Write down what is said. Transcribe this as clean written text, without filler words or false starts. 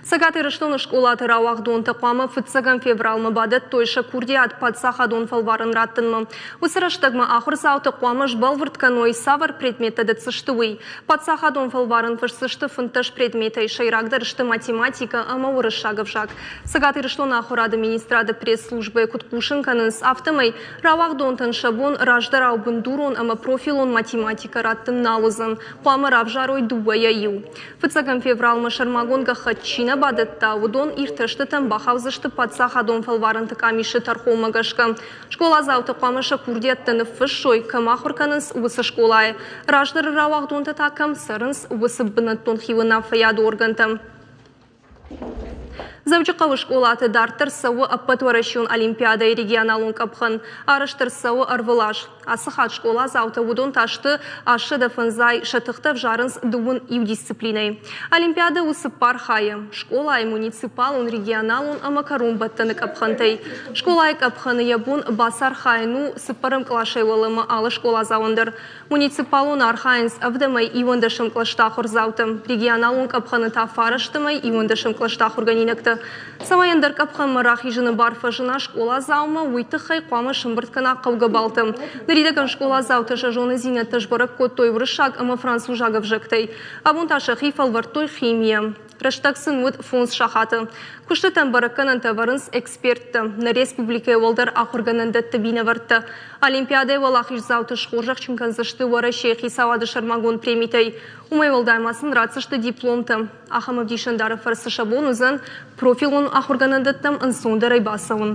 Цӕгат Ирыстоны скъолаты рауагъдонтӕ хъуамӕ фыццӕгӕм февралмӕ бадӕттой сӕ курдиат паддзахадон фӕлварӕн раттынмӕ. Уыцы рӕстӕгмӕ ахуырдзаутӕ хъуамӕ сбӕлвырд кӕной, цавӕр предметтӕ дӕтдзысты, уый. Паддзахадон фӕлварӕн фысдзысты 15 предметӕй, сӕйрагдӕр сты математикӕ ӕмӕ уырыссаг ӕвзаг. Цӕгат Ирыстоны ахуырады министрады пресс-службӕйы куыд хъусын кӕнынц, афтӕмӕй рауагъдонтӕн сӕ бон раздӕрау бындурон ӕмӕ профилон математикӕ раттын нал уыдзӕн, хъуамӕ равзарой дыууӕйӕ иу. Фыццӕгӕм февралмӕ сӕрмагонд гӕххӕтт чи нӕ бадӕтта, уыдон иртӕстытӕм бахаудзысты паддзахадон фӕлварӕнты къамисы тӕрхонмӕ гӕсгӕ. Скъоладзаутӕ хъуамӕ сӕ курдиӕттӕ ныффыссой, кӕм ахуыр кӕнынц, уыцы скъолайы. Раздӕры рауагъдонтӕ та кӕм цӕрынц, уыцы бынӕттон хиуынаффӕйады органтӕм. Дзӕуджыхъӕуы скъолаты дарддӕр цӕуы Ӕппӕтуӕрӕсеон олимпиадӕйы регионалон къӕпхӕн. Арӕзт ӕрцӕуы ӕрвылаз. Ацы хатт скъоладзаутӕ уыдон та сты 805, сӕ тыхтӕ ӕвзарынц дыууын иу дисциплинӕйы. Олимпиадӕ у цыппар хайы: скъолайы, муниципалон, регионалон ӕмӕ кӕронбӕттӕны къӕпхӕнтӕй. Скъолайы къӕпхӕны йӕ бон бацархайын у цыппӕрӕм къласӕй уӕлӕмӕ алы скъоладзауӕн дӕр. Муниципалон архайынц ӕвдӕмӕй иуӕндӕсӕм кълӕсты ахуырдзаутӕ, регионалон къӕпхӕны та фарӕстӕмӕй иуӕндӕсӕм кълӕсты ахуыргӕнинӕгтӕ. Цӕмӕй ӕндӕр къӕпхӕнмӕ рахизыны бар фӕзына скъоладзаумӕ, уый тыххӕй хъуамӕ сӕмбырд кӕна хъӕугӕ баллтӕ. Ныридӕгӕн скъоладзаутӕ сӕ зонындзинӕдтӕ сбӕрӕг кодтой уырыссаг ӕмӕ французаг ӕвзӕгтӕй. Абон та сӕхи фӕлвӕрдтой химийӕ. Рӕстӕг сын уыд фондз сахаты. Куыстытӕн бӕрӕггӕнӕнтӕ ӕвӕрынц эксперттӕ, нӕ республикӕйы уӕлдӕр ахуыргӕнӕндӕтты минӕвӕрттӕ. Олимпиадӕйы уӕлахиздзауты схорзӕхджын кӕндзысты Уӕрӕсейы хицауады сӕрмагонд премитӕй. Уымӕй уӕлдай ма сын ратдзысты дипломтӕ. Ахӕм ӕвдисӕндары фӕрцы сӕ бон уыдзӕн профилон ахуыргӕнӕндӕттӕм ӕнцондӕрӕй бацӕуын.